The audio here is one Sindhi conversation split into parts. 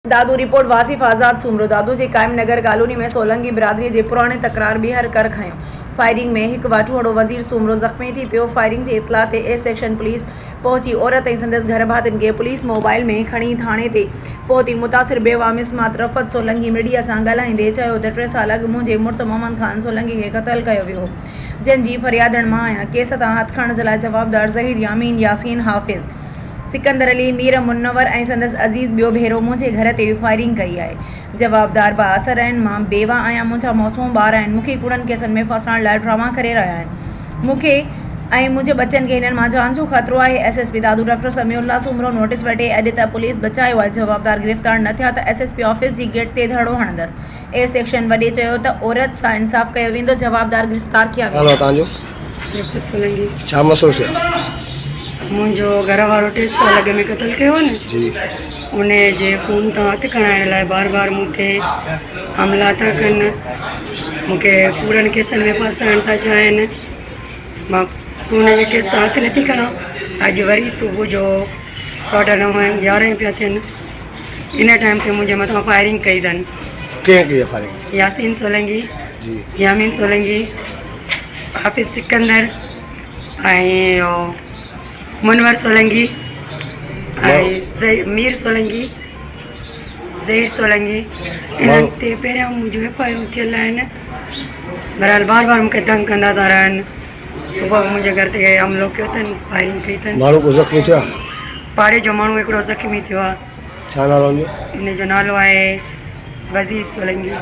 دادو، رپورٽ، واصف آزاد سومرو، دادو جي قائم نگر ڪالوني ۾ سولنگي برادري جي پراڻي تڪرار ٻيهر ڪر کنيو، فائرنگ ۾ هڪ واٺوئڙو وزير سومرو زخمي ٿي پيو، فائرنگ جي اطلاع تي اي سيڪشن پوليس پهچي عورت ۽ سندس گهرڀاتين کي پوليس موبائل ۾ کڻي ٿاڻي تي پهتي، متاثر بيواهه مسمات رفعت سولنگي ميڊيا سان ڳالهائيندي چيو ته ٽي سال اڳ منهنجي مڙس محمد خان سولنگي کي قتل ڪيو ويو هو، جنهن جي فريادڻ مان آهيان، ڪيس تان هٿ کڻڻ جي لاء جوابدار ظهير يامين ياسين حافظ. سڪندر علي، مير منور ۽ سندس عزيز ٻيو ڀيرو منهنجي گهر تي فائرنگ ڪئي آهي. جوابدار بااثر آهن، مان بيوه آهيان، منهنجا معصوم ٻار آهن، مون کي ڪوڙن ڪيسن ۾ ڦاسائڻ لاء ڊراما ڪري رهيا آهن، مون کي ۽ منهنجي ٻچن کي هنن مان جان جو خطرو آهي، S S P Dadu doctor Samiullah Soomro notice وٺي اڄ ته پوليس بچايو آهي، جوابدار گرفتار نه ٿيا ته ايس ايس پي آفيس جي گيٽ تي ڌرڻو هڻندس. اي سيڪشن وڏي چيو ته عورت سان انصاف ڪيو ويندو، جوابدار گرفتار ڪيا نالو ويندا. توهان جو؟ رفعت سولنگي. ڇا مسئلو ٿيو؟ منهنجو گهر وارو ٽي سال اڳ ۾ قتل ڪيو نه جي ان جي خون تان هٿ کڻائڻ لاء بار بار مون تي حملا ٿا ڪن مون کي ڪوڙن ڪيسن ۾ ڦاسائڻ ٿا چاهين مان خون جي ڪيس تان هٿ نٿي کڻان اڄ وري صبح جو ساڍا نو يارهن پيا ٿين ان ٽائيم تي منهنجي مٿان فائرنگ ڪئي اٿن. ڪنهن ڪئي آهي فائرنگ؟ ياسين سولنگي، جي يامين سولنگي، حافظ سڪندر ۽ منور سولنگي ۽ مير سولنگي، ظهير سولنگي انهن تي پهريان منهنجون ايف I آرون ٿيل آهن بهرحال بار بار مونکي تنگ ڪندا ٿا رهن صبح به منهنجي گهر تي حملو ڪيو اٿن فائرنگ ڪئي اٿن. ماڻهو ڪو زخمي ٿيو آهي؟ پاڙي جو ماڻهو هڪڙو زخمي ٿيو آهي. ڇا نالو ان جو؟ ان جو نالو آهي وزير سولنگي.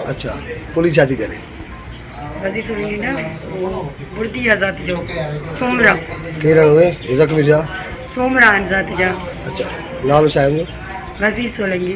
اڇا پوليس ڇا ٿي ڪري؟ وزير سولنگي نه بڙدي آ ذات جو سومرا. ڪير آهن اهي زخمي ٿيا؟ سومرا آهن ذات جا. اڇا نالو ڇا آهي ان جو؟ وزير سولنگي.